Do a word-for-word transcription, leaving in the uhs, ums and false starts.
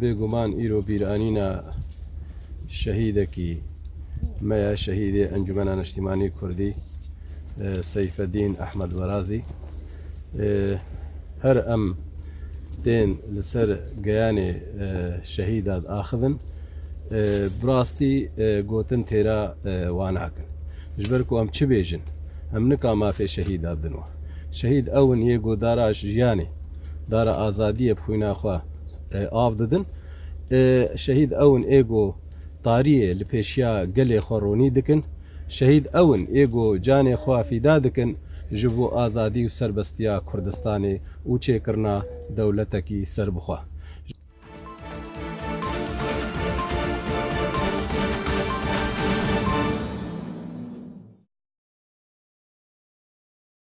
Bêguman îro bîranîna şehîdekî me ye, şehîdê Encumena Niştimanî Kurdî, e, Seyfeddîn Ehmed Werazî. E, her em tên li ser geyanê, e, şehîda diaxivin, e, bi rastî, e, gotin têra, e, wan hakin. Ji ber ku em çi bêjin, em nika mafê şehîda bidin we. Şehîd ew in yê ku dara jiyanê, dara azadiyê bi xwîna xwe, e, av didin. E, şehîd ew in ê ku tariyê li pêşiya gelê xwe ronî dikin. Şehîd ew in ê ku canê xwe fîda dikin ji bo azadî û serbestiya Kurdistanê û çêkirina dewletekî serbixwe.